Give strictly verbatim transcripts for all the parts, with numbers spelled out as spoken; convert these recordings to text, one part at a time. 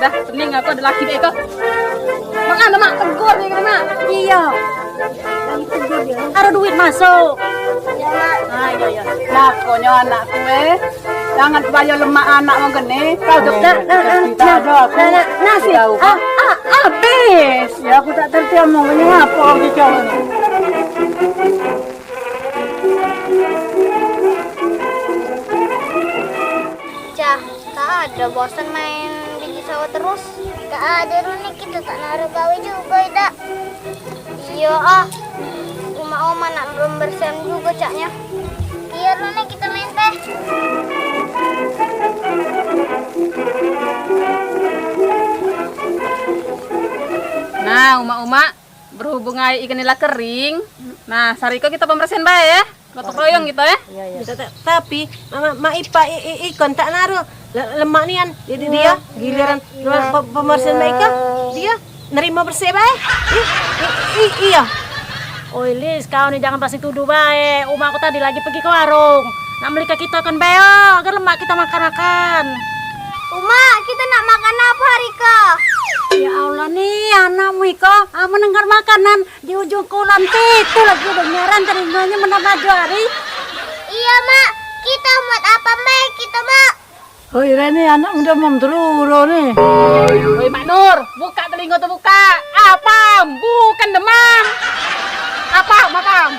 Dah, pening aku ado laki dek kau. Mak, anu, Mak, tegur ni, Mak. Iyo. Ado duit masuk. Iyo, Mak. Ah, iyo, iyo. Makonyo anakku, eh. Jangan kebayo lemak anak mau gini. Kau tu. Nah, nah, nah, nah, nah, nah, nah, nah, nah, nah, nah, habis. Ya, aku tak terti omong ini ngapo kau ni. Cah, tak ado, bosen main biji sawah terus. Tak ado, Runi, kita tak naruh gawe juga, dak? Iyo ah, umak oma nak pembersihan juga caknya. Iyo, Runi, kita main teh. Nah, umak-umak, berhubung air ikan ni la kering, nah, sariko kita pembersihan bae, ya. Gotong royong kita, ya. Iya, iya. Bisa, ta-, tapi, ma-, ma-, Mak Ipa, i-, i-, ikon tak naruh le-, lemak nian. Jadi dia giliran pe-, pembersihan bae, dia nerima bersih bae. I-, i-, i-, iya. Oi, Lis, kau ni jangan pasti tuduh bae. Umak aku tadi lagi pergi ke warung. Nak beli ke kita kan bae, agar lemak kita makan-makan. Umak, kita nak makan apa hari ko? Ya Allah, ni anakmu iko, ah, menenggar makanan. Di ujung kolam tu lagi dengaran telingonyo menambah jari. Iya, Mak. Kita buat apa bae kita, Mak? Oi, Reni, anak muda mam teruro ni. Oi, Mak Nur, buka telingo tu, buka. Apam, bukan demam. Apa, makam?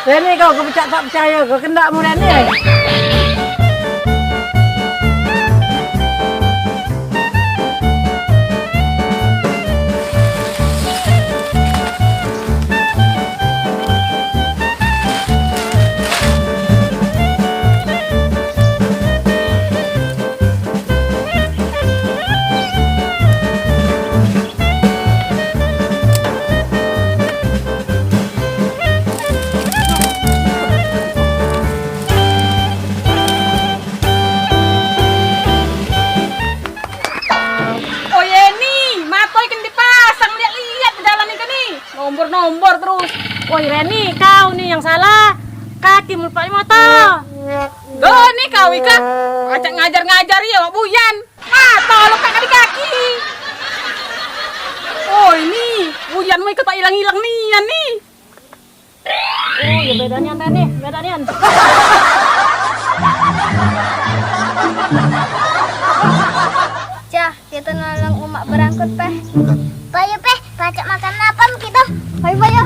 Reni, kau kepecak tak percaya, kau kendak mu, Reni. Oh, Yeni, mato ikan dipasang, liat-liat bejalan ikan ni. Nombor-nombor terus. Woi, Reni, kau ni yang salah. Kaki melupak motor. Doni kau, Ika. Acak ngajar-ngajar ye, Wak Buyan. Mato lepak di kaki. Oh, ini Buyan mau ikut tak ilang-ilang nian ni. Oh, ya beda nian, Reni. Beda nian. Cah, kita nolong umak berangkut, Peh. Payo, Peh. Pacak makan apam kita. Payo, payo.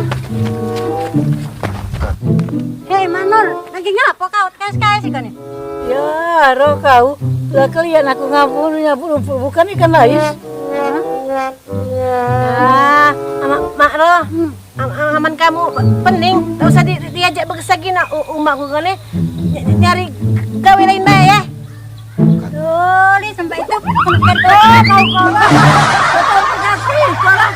Hei, Manul, lagi ngapo kau? Kais-kais ikan ni? Ya, roh kau. Lah kalian aku ngapo nyapu rumput, bukan ikan lais. Hah? Ah, Mak, Mak Roh. Hmm. Am-, am-, aman kamu, pe-, pening, tak usah di, di, diajak begesah gina u-, umakku kan, eh. Ny-, nyari gawe lain bae, ya. Doli sampai itu, kena kau, kau, kau. Kau, kau, kau, kau.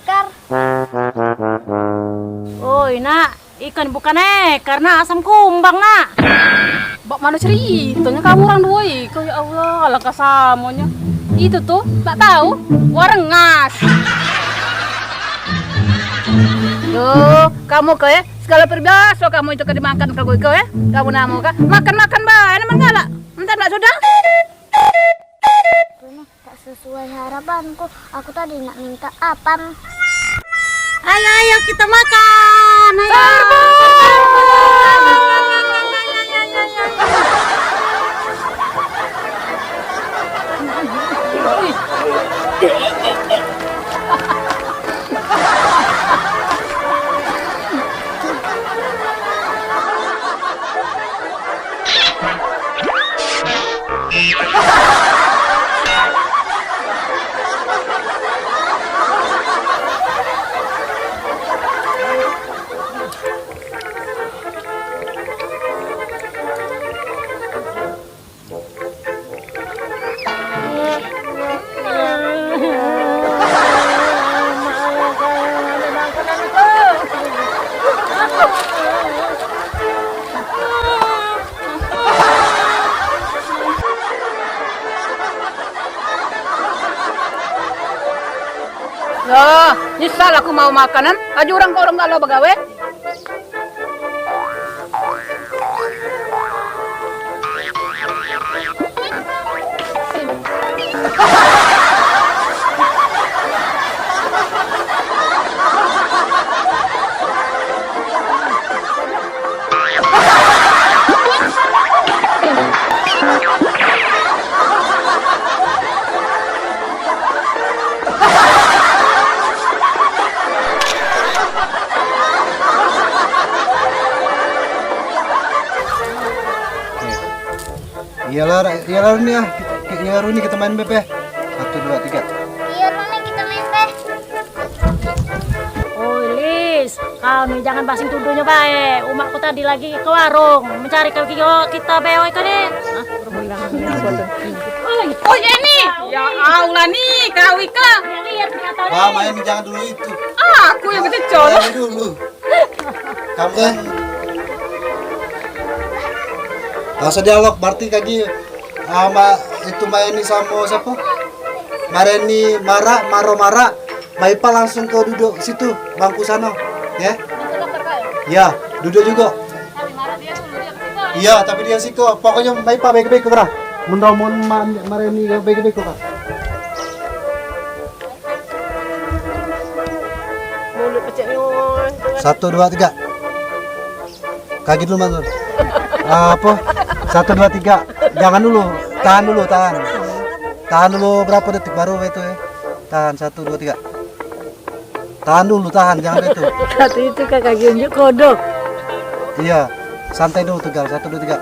Kar. Oi, Nak, ikan bukan ekar, Nak, asam kumbang, Nak. Bak mano ceritonyo kamu orang duo iko, ya Allah, alangkah samonyo. Itu tuh, tak tahu, warengas. Yo, kamu ke, eh, segalo peribahasa kamu itu ke dimakan ke gue, eh. Kamu namo ke? Makan-makan bae, nemen galak. Entar ndak sudah. Ini tak sesuai harapanku. Aku tadi nak minta apam. Ayo, ayo, kita makan. Ayo. Lah, nyesal aku mau makanan, laju orang kok orang galo begawe. Iyalah, iyalah ni ah. Iyalah Runi, kita main beb eh. Satu, dua, tiga. Iya Runi, kita main beb. Oi Lis, kau ni jangan basing tuduhnyo bae. Umakku tadi lagi ke warung mencari kau, kita beo itu ni. Hah? Oi, oi Eni, ya Allah ni kau ika. Wah, main jangan dulu itu. Aku yang kececol. Main dulu. Kamu kan. Gak usah dialog, berarti kagi ama itu Mayani samo siapa? Mareni marak, maro marak. Maipa langsung ke duduk situ, bangku sana, ya. Ya, duduk juga. Iya, tapi dia siko. Pokoknya Maipa baik-baik, Kak. Mun tau mun ma-, Mareni baik-baik, Kak. Mulut pecek nyoy. Satu, dua, tiga. Kaki dulu, Mas. Ah, apa? Satu, dua, tiga. Jangan dulu. Tahan dulu, tahan. Tahan dulu berapa detik baru itu ya. Tahan, satu, dua, tiga. Tahan dulu, tahan. Jangan itu. Satu itu kan kaki unjuk kodok. Iya. Santai dulu, Tegal. Satu, dua, tiga.